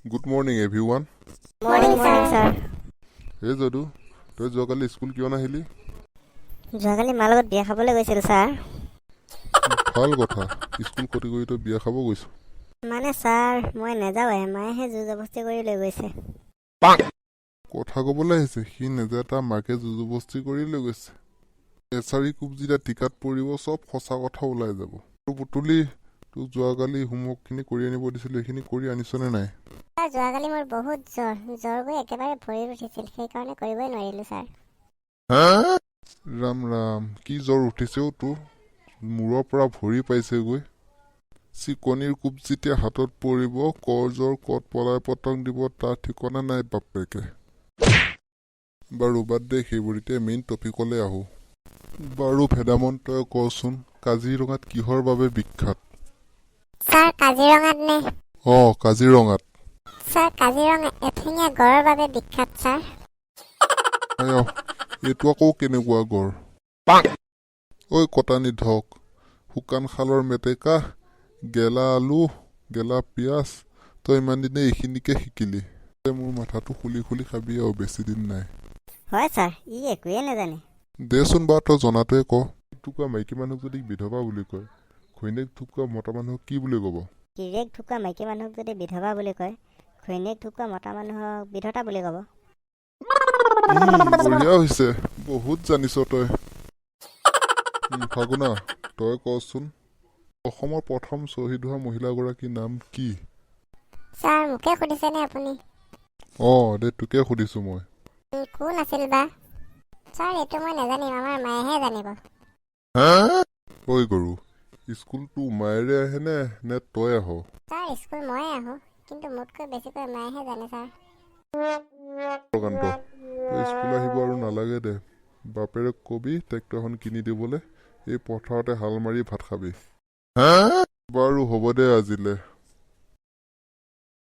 Good morning everyone. Morning, sir. এই যদু, তই যোৱাকালি স্কুল কিয় নাহিলি? যোৱাকালি মাৰ লগত বিয়া খাবলৈ গৈছিল, ছাৰ। ভাল কথা, স্কুল ক্ষতি কৰি তই বিয়া খাব গৈছ? মানে ছাৰ, মই নাযাওঁৱে, মায়েহে জোৰ জবস্তি কৰি লৈ গৈছে। কথা ক'বলৈ আহিছে। সি নাযায়, তাৰ মাকে জোৰ কৰি লৈ গৈছে। এচাৰি কোব যেতিয়া টিকাত পৰিব, চব সঁচা কথা ওলাই যাব। তোৰ পুতুলি, তোক যোৱাকালি হোমৱৰ্কখিনি কৰি আনিব দিছিলোঁ, সেইখিনি কৰি আনিছনে নাই? ছাৰ, যোৱাকালি মোৰ বহুত জ্বৰ। জ্বৰ গৈ একেবাৰে ভৰিত উঠিছিল, সেইকাৰণে কৰিবই নোৱাৰিলোঁ, ছাৰ। ৰাম ৰাম, কি জ্বৰ উঠিছে অ' তোৰ! মূৰৰ পৰা ভৰি পাইছেগৈ। চিকনিৰ কোব যেতিয়া হাতত পৰিব, কৰ জ্বৰ ক'ত পলাই পতং দিব তাৰ ঠিকনা নাই বাপেকে। বাৰু বাদ দে সেইবোৰ, এতিয়া মেইন টপিকলৈ আহোঁ। বাৰু ভেদামন, তই কচোন, কাজিৰঙাত কিহৰ বাবে বিখ্যাত? ছাৰ, কাজিৰঙাত নে? অঁ, কাজিৰঙাত। ছাৰ, কাজিৰঙা এঠেঙীয়া গড়ৰ বাবে বিখ্যাত, ছাৰ। আয়হ, এইটো আকৌ কেনেকুৱা গড়? ঐ কটা নিধক, শুকান খালৰ মেটেকা, গেলা আলু, গেলা পিঁয়াজ, তই ইমান দিনে এইখিনিকে শিকিলি? মোৰ মাথাটো খুলি খুলি খাবি আৰু বেছি দিন নাই। হয় ছাৰ, ই একোৱেই নাজানে। দেচোন বাৰু, তই জনাটোৱে ক। ঢুকুৱা মাইকী মানুহক যদি বিধৱা বুলি কয়, ঘৈণীয়েক ঢুকুৱা মতা মানুহক কি বুলি ক'ব? গিৰিয়েক ঢুকুৱা মাইকী মানুহক যদি বিধৱা বুলি কয়, ঘৈণীয়েক ঢুকুৱা মতা মানুহক বিধতা বুলি ক'ব। বঢ়িয়া হৈছে, বহুত জানিছ তই। ফাগুনা, তই কচোন, অসমৰ প্ৰথম শ্বহীদ হোৱা মহিলাগৰাকীৰ নাম কি? ছাৰ, মোকে সুধিছেনে আপুনি? অঁ দে, তোকে সুধিছোঁ মই। কোন আছিল বা? ছাৰ, এইটো মই নাজানিম, আমাৰ মায়েহে জানিব। ঐ গৰু, স্কুলটো মায়েৰে আহেনে নে তই আহ? ছাৰ, স্কুল ময়ে আহোঁ, কিন্তু মোতকৈ বেছিকৈ মায়েহে জানে, ছাৰ। প্ৰকান্ত, তই স্কুল আহিব আৰু নালাগে দে। বাপেৰক কবি ট্ৰেক্টৰখন কিনি দিবলৈ, এই পথাৰতে হাল মাৰি ভাত খাবি। বাৰু হ'ব দে আজিলে।